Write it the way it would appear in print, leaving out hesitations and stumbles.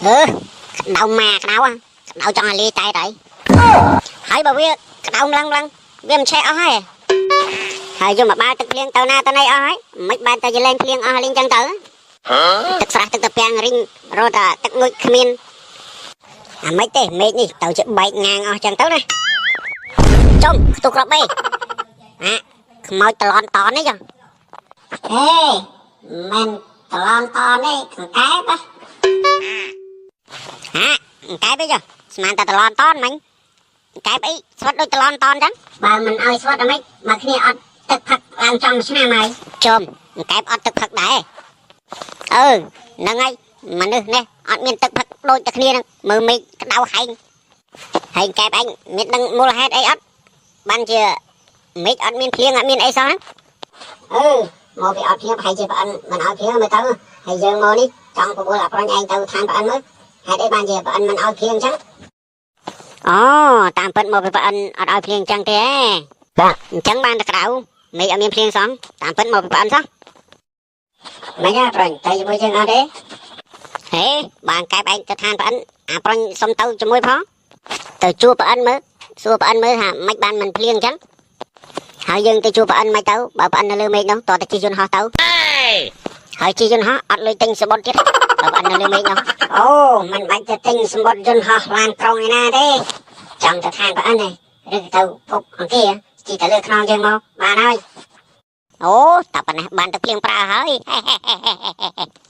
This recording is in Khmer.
អឺក្តៅម៉ាក្តៅហ่ะក្តៅចង់ឲ្យលាយតែតហើយហើយបើវាក្តៅម្លឹងម្លឹងវាមិនឆេះអស់ហើយហើយយកមកបាល់ទឹកភ្លៀងទៅណាទៅណីអស់ហើយមិនបានតែជាលែងភ្លៀងអស់លីងចឹងទៅទឹកស្រះទឹកតាពាំងរីងរត់តែទឹកងុយគ្មានអាមិនទេមេឃនេះទៅជាបែកងាងអស់ចឹងទៅណាចំខ្ទុះក្របបេអាខ្មោចតឡនតនេះចឹងហេមិនតឡនតនេះកង្កែបហាកង្កែបអីចឹងស្មានតែតឡនតនមិញកង្កែបអីស្វិតដូចតឡនតនចឹងបើមិនឲ្យស្វិតអាម៉េចមកគ្នាអត់ទឹកផឹកឡើងចង់ឆ្នាំហើយចំកង្កែបអត់ទឹកផឹកដែរអឺហ្នឹងហើយមនុស្សនេះអត់មានទឹកផឹកដូចតែគ្នាហ្នឹងមើលមេឃក្តៅហែងហើយកែបឯងមានដឹងមូលហេតុអីអត់បានជាមេឃអត់មានភ្លៀងអត់មានអីសោះហ្នឹងអឺមកពីអត់ភ្លៀងប្រហែលជាប្អិនមិនឲ្យភ្លៀងមើលទៅហើយយើងមកនេះចង់បបួលអាប្រុញឯងទៅឋានប្អិនមើលហេតុអីបានជាប្អិនមិនឲ្យភ្លៀងអញ្ចឹងអូតាមពិតមកពីប្អិនអត់ឲ្យភ្លៀងអញ្ចឹងទេអញ្ចឹងបានតែក្តៅមេឃអត់មានភ្លៀងសោះតាមពិតមកពីប្អិនសោះមិនហ៎ប្រុញទៅជាមួយយើងអត់ទេហេបានកែបឯងទៅឋានប្អិនអាប្រុញសុំទៅជាមួយផងទៅជួបប្អិនមើលសួរប្អិនមើលថាមិនបានមិនភ្លៀងអញ្ចឹងហើយយើងទៅជួបប្អិនមិនទៅបើប្អិននៅលើមេឃនោះតើតែជិះយន្តហោះទៅហើយជិះយន្តហោះអត់លុយទិញសំបុត្រទៀតបើប្អិននៅលើមេឃនោះអូមិនបាច់ទៅទិញសំបុត្រយន្តហោះឡានក្រុងឯណាទេចង់ទៅឋានប្អិនឯងឬទៅភពអង្គាជិះទៅលើខ្នងយើងមកបានហើយអូតែប៉ុណ្ណេះបានទៅភ្លៀងប្រើហើយ។